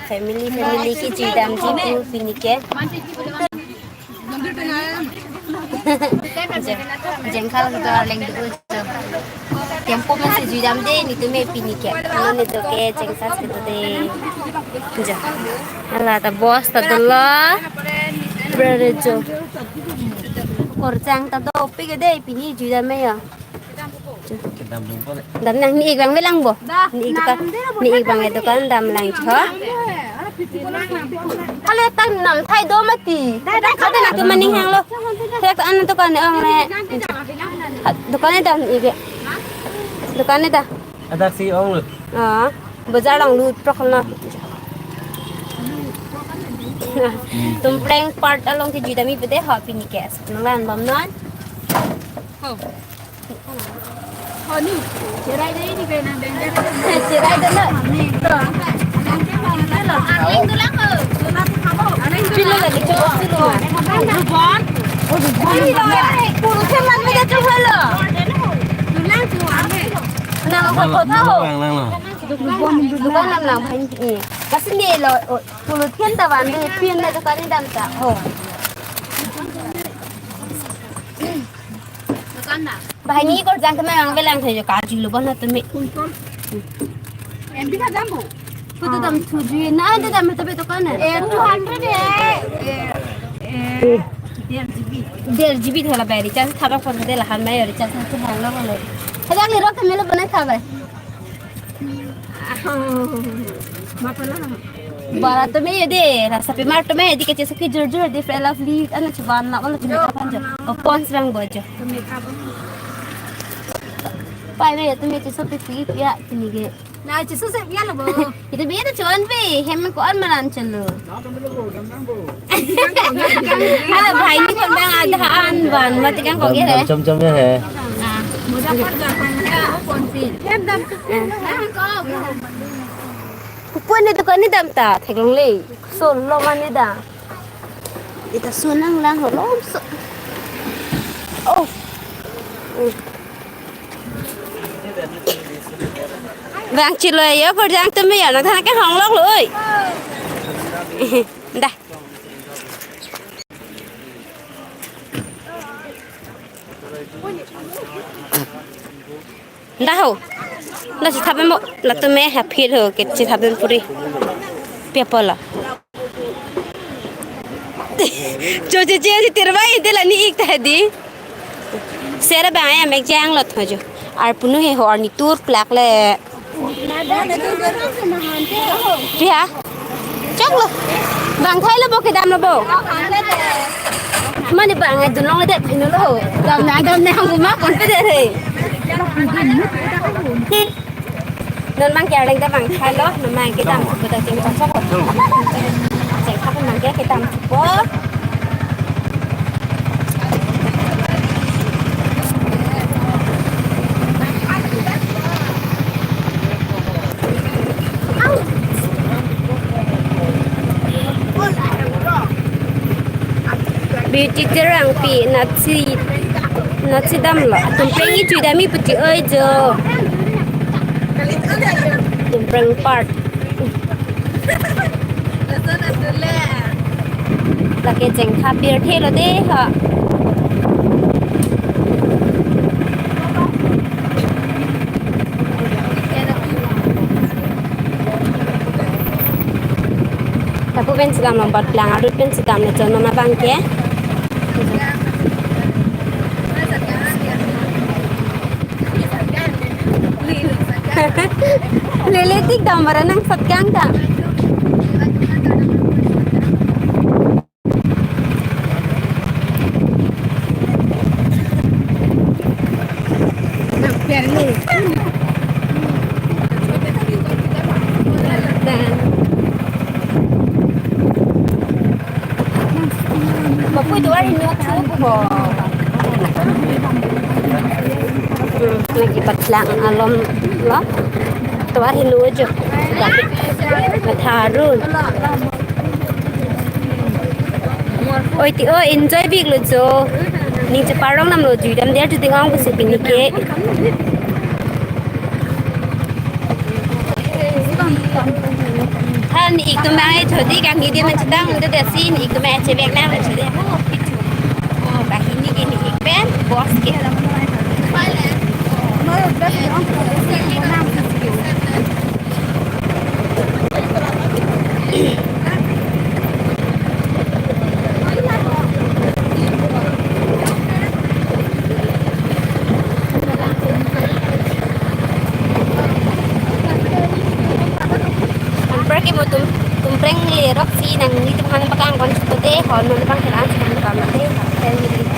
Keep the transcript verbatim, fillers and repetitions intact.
Family, family kejui damji pu pini ke. Jeng-, jengkhal kedo arleng do jo. Tempo pensi jui damde nelitum me pini ke. Alo nelitum ke jengkhal kedo de. Jo. Hala ta bus ta dolo. Brother jo. Korjang ta dopik ke de pini jui dam me ya. Kedam nung pole. Dam nang ni ik bang avelang bo. Ni ik dukan, ni ik bang dukan dam lang cho. Ale tang nam thai do mati. Thai do mati. Thai do mati maning hang lo. Thai do an dukan ne ong re. Dukan ne dam ni ik. Dukan ne da. Adak si ong lo. Ah, bazar along lut prok na. Tumpreng part along kejui damji pu de ho pini ke. Nang lan bom non. Ho. Ho ni. Cherai dei ni ke nang deng dei. Cherai dei lo. Aning tulang ho. Pilo lagi cukup dulu. Rubon. Oh, rubon. Pilo ya. Puluh seman beda cukup lo. Tulang cukup. Nang ho ho ho. Nang, nang, nang. Dukan nam nang bhai ni. Kasi ni lo, oh, pulut ken ta van de pin na dukan ni dam ta. Oh. Dukan na. Bhai ni korjang tame mang avelang thayo kaju lo bon tame. Em bi ka dam bo. Putu dam tuju na de dam ta be dukan na. Eh, two hundred eh. Eh, eh, der G B. Der G B thola bai recharge thaba phone de lahan mai recharge thang lo lo. Hajak ni rok tame lo bonai thaba. Bara tame ye de, rasa pemar tame ye de kecil saki jur jur de Fair Lovely, ana chuban na wala chuban kan jo. O Pond's rang bo jo. Pai me tame cheso pe pi ya tini ge. Na cheso se ya lo bo. Ita be ta chuan be, hem ko an maran chalo. Hala bhai ni kon bang adha an van mati kan ko ge he. Chom chom ya he. Ah. Kupon ni dukan ni dam ta theklong le. So lo man ni da. Ita so nang lang ho lom so. Oh. Bang chilo yo, por jang tumi yo, nang thana ke hong lok lo oi. Dah. Dah ho. Dah si thapen mo, la tumi ha phir ho, ke si thapen puri. Pia pola. Cho che che si tirvai de la ni ik ta di. Sera bang ya mek jang lot ho jo. Arpunu he ho arni tur plak le. Pia. Chok lo. Bang thai lo bo kedam lo bo. Mane bang ai dunlong le det phinu lo. Dam na dam na hang ma kon pe de he. Non mang ke arleng ta bang thai lo, non mang ke dam ko ta cheng chok chok. Cheng thak mang ke ke dam ko. Beauty Terangpi natsi, natsi damlo. Atum pengi chui dami puti oi jo. Tumpreng part. Lake cheng kha pir thelo de ha. Lapu pen si dam long bat plang arut pen si dam le chon non abang ke. Lele tik dam bara nang sat kang dam. Bapu itu hari ni waktu apa? Hmm, lagi patlang alom lo. Tovar helo jo. Matharun. Oi ti o enjoy bik lo jo. Ning cheparong nam lo jui dam der chuting ong pusi pini ke. Ha, Ne-ik atum bang chodi kangni adim chetong do, dasi ne-ik atum chevek nang chodi. Oh, banghini ke ne-ik pen boss ke. Anpar ke mo tum, tum preng le rok si nang netum aphan paklang pon si pote, hon non pang kelan si nang kam te, family.